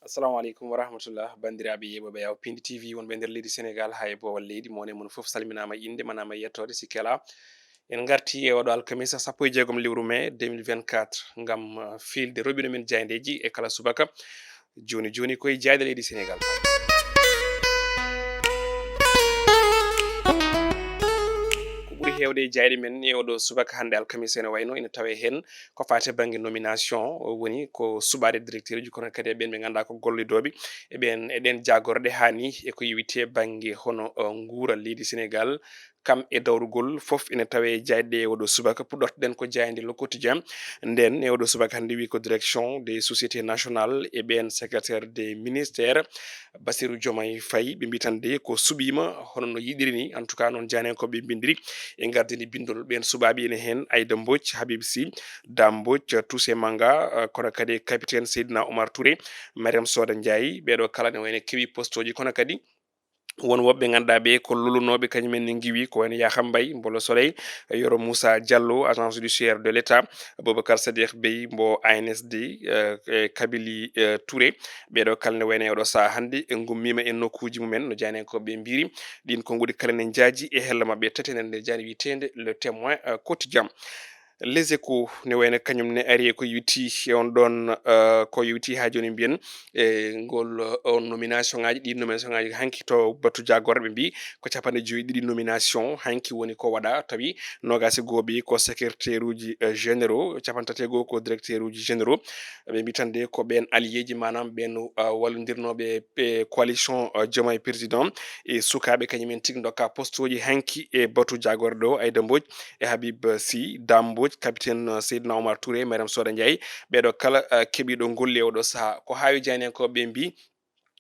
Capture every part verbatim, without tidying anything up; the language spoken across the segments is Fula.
Assalamu aleykum wa rahmatullah, banndiraaɓe yeeɓooɓe Yaw Pindi T V, wonɓe nder leydi Senegaal haa e boowal leydi. Mo woni mon fof salminaama, innde ma naama, yettoode, sikke alaa. En ngartii e oɗo alkamisa sappo e jeegom lewru mee deux mille vingt-quatre ngam, uh, fiilde roɓino men jaayndeeji e kala subaka. Jooni jooni koye jaayɗe leydi Senegaal. Ko ɓuri heewde e jaayɗe men e oɗo subaka hannde alkamisa ene wayno ene tawee heen ko faati e bannge nomination, o woni ko suɓaade directeur uji, kono kadi e ɓeen ɓe ngannduɗaa ko gollidooɓe e ɓeen, e ɗeen jaagorɗe haa ni e ko yowiti e bannge hono, uh, nguura leydi Senegaal. Kam e dawrugol fof ene tawee e jaayɗe e oɗo subaka. Puɗɗortoɗen ko jaaynde Le Quotidien. Nden e oɗo subaka hannde wi ko direction des sociétés nationales e ɓeen secrétaire des ministères. Bassirou Diomaye Faye, ɓe mbi tan de ko suɓiima hono no yiɗiri ni. En tout cas, noon jaayndiyankooɓe ɓe mbindiri e ngardini bindol. Ɓeen suɓaaɓe ene heen Aïda Mbodj, Habib Sy, Dame Mbodj, Toussaint Manga, eh, kono kadi capitaine Seydina Oumar Touré, Mariam Soda Ndiaye. Ɓeeɗo kala ne wayno kewi postooji, kono kadi won woɓɓe ngannduɗaa ɓe ko lolunooɓe, kañum en ne ngiwi ko wayno Yakham Mbaye, Mbolo Soleil, Yoro Moussa Diallo, agent judiciaire de l'État, Boubacar Sadikh Bèye mbo A N S D, eh, e Kabili, eh, Touré. Ɓeeɗo kala ne wayno e oɗo sahaa hannde e ngummiima e nokkuuji mumen, no jaayndiyankooɓe mbiri. Ɗin konnguɗi kala ne njaaji e helle maɓɓe tati e nder nde jaaynde wiyeteende Le Témoin, eh, Quotidien. Les Échos ne wayno kañum ne ari e ko yowiti e on ɗon, eh, ko yowiti haa jooni mbiyen e ngol, eh, on nomination ŋaaji, ɗi nomination ŋaaji hanki to batu jaagorɓe mbi ko capanɗe joyi ɗiɗi nomination hanki woni ko waɗa, tawi noogaas e goo ɓe ko secrétaire uji, eh, généraux, capanɗe tati e goo ko directeur uji généraux. Ɓe mbi tan de ko ɓeen alliéji, maanaam ɓeen, eh, wallondirnooɓe e coalition, eh, Diomaye Président e sukaaɓe kañum en tigi ndokka postooji hanki e batu jaagorɗe ɗo, Aïda Mbodj e Habib Sy, Dame Mbodj, capitaine, eh, Seydina Oumar Touré, Mariam Soda Ndiaye. Ɓeeɗo kala, eh, keɓiiɗo golli e oɗo sahaa. Ko haawi jaayndiyankooɓe ɓe mbi,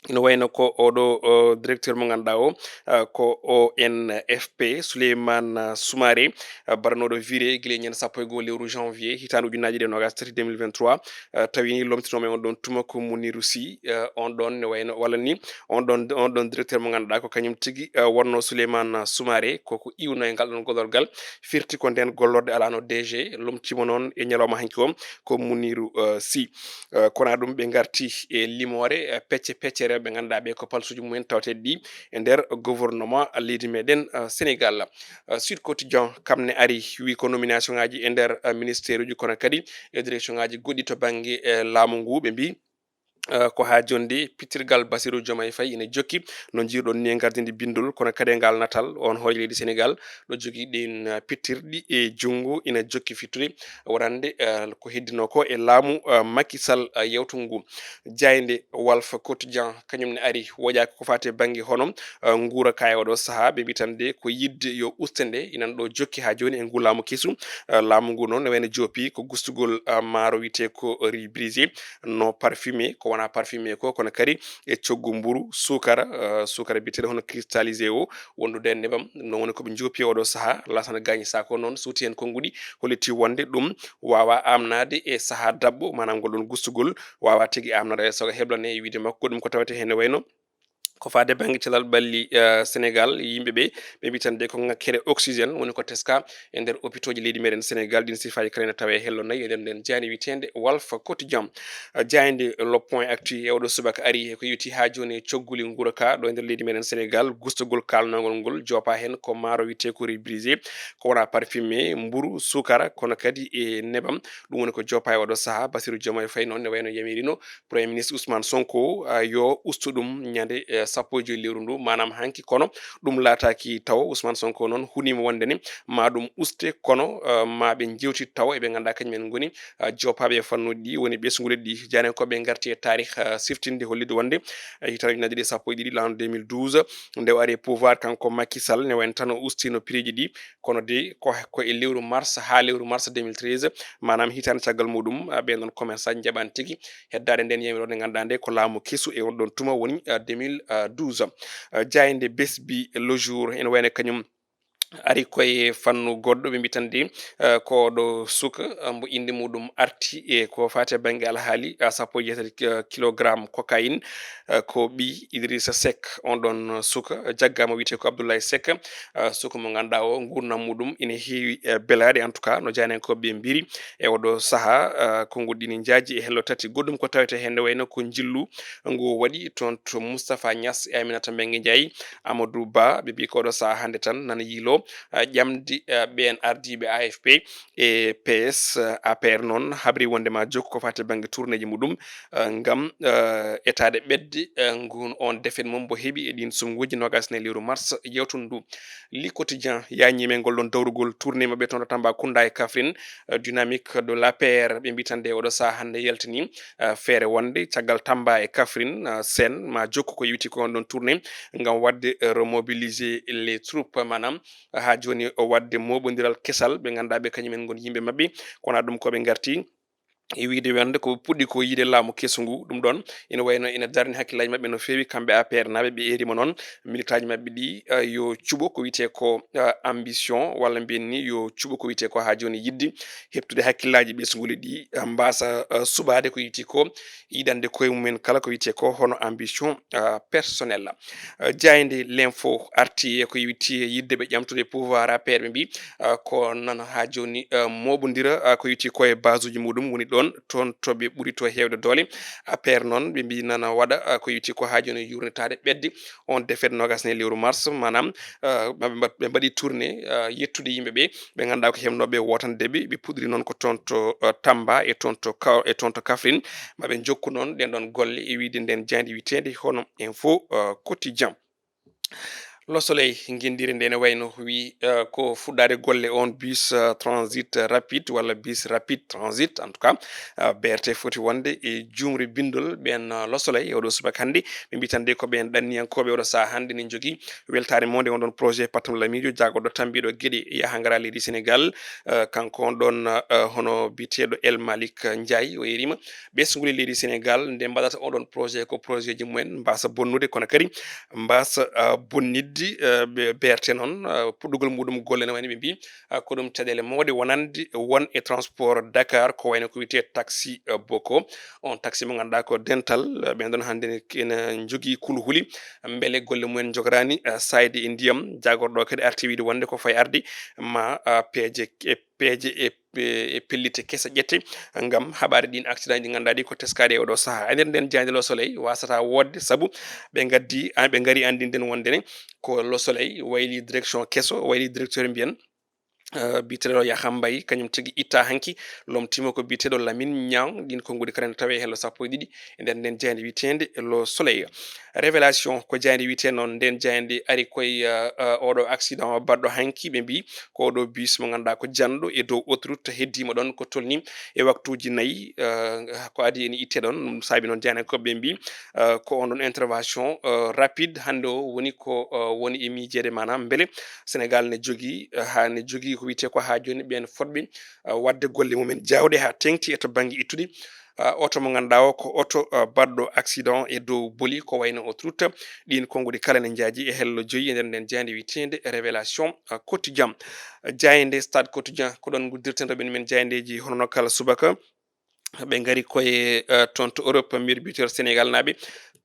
ina wayno ko oɗo, o, directeur mo ngannduɗaa o, eh, ko O N F P, Souleymane, eh, Soumaré, eh, baɗanooɗo viré gila e ñande sappo e goo lewru janvier, hitaande ujunnaji ɗiɗi e noogaas tati, deux mille vingt-trois, eh, tawi ni lomtinooma e on ɗon tuma ko Mounirou Sy, eh, on ɗon ne wayno, walla ni on ɗon, on ɗon directeur mo ngannduɗaa ko kañum tigi, eh, wonnoo Souleymane Soumaré, ko ko iwno e ngal ɗon gollorgal, firti ko nden gollorɗe alaano D G, lomtiima noon e ñalawma hanki o ko Mounirou, eh, Sy. Eh, kono ɗum ɓe ngarti e limoore, eh, pecce pecce rewɓe ngannduɗaa ɓe ko palsuuji mumen tawteeɗi ɗi e nder gouvernement leydi meɗen, eh, Sénégal. Eh, Sud Quotidien kam ne ari wi ko nomination ŋaaji e nder, eh, ministère uji kono kadi e direction ŋaaji goɗɗi to bannge, eh, laamu ngu. Ɓe mbi, eh, ko haa jonde pittirgal Bassirou Diomaye Faye ina jokki, no njiiruɗon ni e ngardindi bindol, kono kadi e ngal natal, on hooreejo leydi Sénégal ɗo jogii ɗin, eh, pittirɗi e junngo ina jokki fittude wonande, eh, ko heddinoo ko e laamu, eh, Macky Sall, eh, yawtungu ngu. Jaaynde Walf Quotidien kañum ne ari woƴaaka ko faati e bannge hono, eh, nguura ka e oɗo sahaa, ɓe mbi tan de ko yiɗde yo uste nde inan ɗo jokki haa jooni e ngu laamu kesu. Eh, laamu ngu noon ne wayno joopi ko gustugol, eh, maaro wiyetee ko riz brisé, non parfumé, ko wonaa parfumé ko, kono kadi e coggu mburu, suukara, eh, suukara biyeteeɗo hono cristallisé o, wondude e nebam. Ɗum noon woni ko ɓe njoopi e oɗo sahaa. Laasana Gagny Sakho noon suuti heen konnguɗi, holliti wonde ɗum waawaa aamnaade e sahaa daɓɓo, maanaam ngol ɗon gustugol waawaa tigi aamnaade, hay so ko heblane e wiyde makko. Ɗum ko tawetee heen ne wayno ko faade bannge cellal ɓalli, eh, Sénégal, yimɓe ɓe, ɓe mbi tan de ko ŋakkere oxygène woni ko teska e nder hôpitaux ji leydi meɗen Sénégal, ɗin sifaaji kala ene tawee hello nayi e nder nden jaaynde wiyeteende Walf Quotidien. Eh, jaaynde Le Point Actu e oɗo subaka ari e ko yowiti haa jooni e cogguli nguura ka ɗo e nder leydi meɗen Sénégal, gustagol kaalnagol ngol joopa heen ko maaro wiyetee ko riz brisé, ko wonaa parfumé, mburu, suukara, kono kadi e nebam. Ɗum woni ko joopa e oɗo sahaa. Bassirou Diomaye Faye noon ne wayno yamirino Premier ministre Ousmane Sonko, ah, yo ustu ɗum ñande, eh, sappo e joyi lewru ndu, maanaam hanki, kono ɗum laataaki tawo. Ousmane Sonko noon huniima wonde ni ma ɗum uste, kono, eh, ma ɓe njewtit tawo e ɓe ngannduɗaa kañum en ngoni, ah, joopaaɓe e fannuuji ɗi, woni ɓesnguuji ɗi. Jaayndiyankooɓe ngarti e taarih, ah, siftinde, hollitde wonde, eh, hitaande ujunnaji ɗiɗi e sappo e ɗiɗi, laana deux mille douze, nde o ari e pouvoir kanko Macky Sall, ne wayno tan o ustino prix ji ɗi, kono de ko, ko e lewru mars haa lewru mars deux mille treize, maanaam hitaande caggal muɗum, ah, ɓeen ɗon commerçant njaɓaani tigi heddaade ndeen yamiroore nde ngannduɗaa nde ko laamu kesu e on ɗon tuma woni, ah, deux mille douze. Ah, jaaynde Bés Bi Le Jour ene wayno kañum ari koye fannu goɗɗo, ɓe mbitan de, eh, ko ɗo suka, eh, mbo innde muɗum arti e ko faati e bannge alhaali, eh, sappo e jeetati ki-, kilogramme cocaïne, eh, ko ɓii Idrissa Seck. On ɗon suka, eh, jaggaama, wiyetee ko Abdoulaye Seck, eh, suka mo ngannduɗaa o, nguurndam muɗum ina heewi, eh, belaaɗe. En tout cas, no jaayndiyankooɓe ɓe mbiri e oɗo sahaa, eh, konnguɗi ɗi ne njaaji e hello tati. Goɗɗum ko tawetee heen ne wayno ko njillu ngu waɗi toon to Moustapha Niass e Aminata Mbengue Ndiaye, Amadou Ba, ɓe mbii ko oɗo sahaa hannde tan nana yiilo, eh, ƴamdi, eh, ɓeen ardiiɓe A F P e P S. Eh, A P R noon habri wonde ma jokku ko faati e bannge tourneeji muɗum, eh, ngam, eh, etaade ɓetde, eh, ngun on defet mum mbo heɓi e ɗin suɓnguuji noogaas e nayi lewru mars yawtundu ndu. Le Quotidien yañii men ngol ɗon dawrugol tournée maɓɓe toon to Tambacounda e Kaffrine, eh, dynamique de l'A P R, ɓe mbii tan de oɗo sahaa hannde yaltini, eh, feere wonde caggal Tamba e Kaffrine, eh, Sen ma jokku ko yewti ko on ɗon tournée ngam waɗde, eh, remobiliser les troupes, maanaam, haa jooni o waɗde mooɓondiral kesal, ɓe ngannduɗaa ɓe kañum en ngon yimɓe maɓɓe, kono ɗum ko ɓe ngarti e wiyde wonde ko ɓe puɗɗi ko yiyde laamu kesu ngu. Ɗum ɗon ina wayno ina darni hakkillaaji maɓɓe no feewi, kamɓe A P R naaɓe, ɓe eeriima noon militaaji maɓɓe ɗi, eh, yo cuɓo ko wiyetee ko, eh, ambition, walla mbiyen ni yo cuɓo ko wiyetee ko haa jooni yiɗde heɓtude hakkillaaji ɓesnguli ɗi, eh, mbaasa, eh, suɓaade ko yiɗi ko yiɗande koye mumen kala ko wiyetee ko hono ambition, eh, personnel. Eh, jaaynde L'Info arti e ko wiyetee yiɗde ɓe ƴamtude pouvoir A P R, ɓe mbii, eh, ko nana haa jooni, eh, mooɓondira, eh, ko wiyetee ko e base uji muɗum woni ɗon, toon to ɓe ɓuri to heewde doole. A P R noon, ɓe mbii nana waɗa, eh, ko wiyetee ko haa jooni yuurnitaade ɓetde on defet noogaas e nayi lewru mars, maanaam, eh, ɓe mba-, ɓe mbaɗi tournée, eh, yettude yimɓe ɓe, ɓe ngannduɗaa ko heɓnooɓe wootande ɓe, ɓe puɗɗori noon ko toon to, eh, Tamba e toon to Ka-, e toon to Kaffrine. Ma ɓe njokku noon ɗeen ɗoon golle e wiyde ndeen jaaynde wiyeteende hono Info, eh, Quotidien. Le Soleil ngenndiri nde ene wayno wi, eh, ko fuɗɗaade golle on bus, eh, transit rapide walla bus rapide transit, en tout cas, eh, B R T foti wonde e juumre binndol ɓeen, eh, Le Soleil e oɗo subaka hannde. Ɓe mbii tan de ko ɓeen ɗanniyankooɓe oɗo sahaa hannde ne njogii weltaare mawnde on ɗon projet Patam Lamiijo, jaagorɗo tambiiɗo geɗe yaha ngara leydi Senegal, eh, kanko on ɗon, eh, hono biyeteeɗo El Malick Ndiaye, o eeriima ɓesnguli leydi Senegal nde mbaɗata oɗon projet ko projet ji mumen mbaasa bonnude, kono kadi mbaasa, ah, bonnidde, eh, ɓe-, B R T noon, ah, puɗɗugol muɗum golle ne wayno ɓe mbii, ah, ko ɗum caɗeele mawɗe wonande won e transport Dakar, ko wayno ko wiyetee taxi, eh, Boko. On taxi mo ngannduɗaa ko dental, eh, ɓeen ɗon hannde ne ene njogii kulhuli, mbele golle mumen njogoraani, eh, saayde e ndiyam. Jaagorɗo o kadi arti wiyde wonde ko fayi arde ma, ah, peeje, e peeje e, e, e pellite kese ƴette ngam haɓaade ɗiin accident ji ɗi ngannduɗaa ɗi ko teskaaɗi e oɗo sahaa. E nder ndeen jaaynde Le Soleil waasata woodde, sabu ɓe ngaddi, a, ɓe ngari anndinde en wonde ne ko Le Soleil wayli direction keso, wayli directeur mbiyen, eh, biyeteeɗo Yaha Mbaye, kañum tigi itta hanki, lomtiima ko biyeteeɗo Lamine Niang. Ɗiin konnguɗi kala ne tawee hello sappo e ɗiɗi e nder ndeen jaaynde wiyeteende Le Soleil. Révélation ko jaaynde wiyetee noon, ndeen jaaynde ari koye, eh, eh, oɗo accident baɗɗo hanki, ɓe mbii ko oɗo bus mo ngannduɗaa ko janɗo e dow autoroute, heddiima ɗoon ko tolni e waktuuji nayi, eh, ko adii ene ittee ɗoon. Ɗum saabi noon jaayndiyankooɓe ɓe mbii, eh, ko on ɗoon intervention, eh, rapide hannde o woni ko, eh, woni e miijeede, maanaam mbele Senegal ne jogii, eh, haa ne jogii ko wiyetee ko haa jooni ɓeen fotɓe, eh, waɗde golle mumen jaawɗe haa teeŋti e to bannge ittude ah, oto mo ngannduɗaa o ko oto, ah, baɗɗo accident e dow boli, ko wayno autoroute. Ɗiin konnguɗi kala ne njaaji e hello joyi e nder ndeen jaaynde wiyeteende Révélation, ah, Quotidien. Jaaynde Stade Quotidien, ko ɗoon nguddirten to ɓeen men jaayndeeji hono no kala subaka. Ɓe ngari koye, ah, toon to Europe, meilleur buteur Sénégal naaɓe.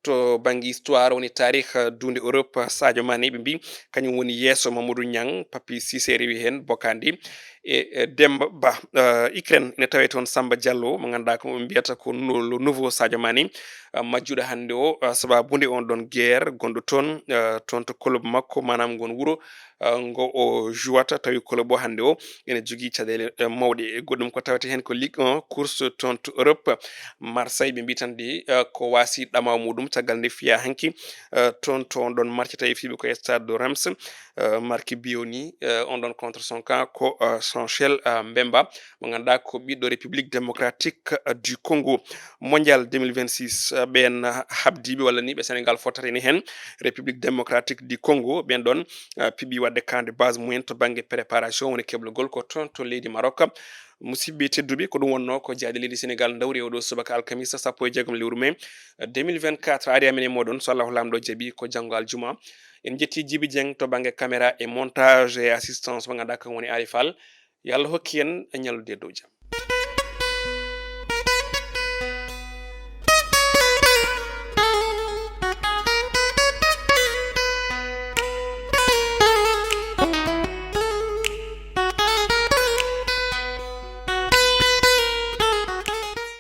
To bannge histoire woni taarih, ah, duunde Europe, ah, Sadio Mané, ɓe mbii kañum woni yeeso Mamadou Niang, Papi Cissé rewi heen, Bokandi. E, e Demba Ba, eh, Ukraine ene tawee toon Samba Diallo, mo ngannduɗaa ko ɓe mbiyata ko no-, le nouveau Sadio Mané, eh, majjuɗo hannde o, eh, sababude on ɗon guerre gonɗo toon, eh, toon to club makko, maanaam ngon wuro, eh, ngo o jouata, tawi club o hannde o ene jogii caɗeele, eh, mawɗe. E goɗɗum ko tawetee heen ko Ligue un, course toon to Europe, Marseille ɓe mbii tan de, eh, ko waasi ɗama muɗum caggal nde fiya hanki, eh, toon to on ɗon match tawi fiiɓe ko e Stade de Reims. Eh, Marc Bioni, eh, on ɗon contre son camp ko, eh, Sanchel, eh, Mbemba, mo ngannduɗaa ko ɓiɗɗo République Démocratique, eh, du Congo. Mondial deux mille vingt-six, eh, ɓeen, eh, habdiiɓe walla ni ɓe Sénégal fottata ene heen, République Démocratique du Congo, ɓeen ɗon, eh, piɓi waɗde camp de base mumen to bannge préparation, woni keblugol ko toon to leydi Maroc. Musidɓe tedduɓe, ko ɗum wonnoo ko jaaɗe leydi Sénégal ndawri e oɗo subaka alkamisa sappo e jeegom lewru mai, eh, deux mille vingt-quatre. Ari amen e mooɗon, so Allahu Laamɗo jaɓi, ko janngo aljuma. En jetti Jibi Jeng to bannge caméra e montage e assistance mo ngannduɗaa kan woni Ari Fall. Yo Allah hokku en ñallude e dow jam.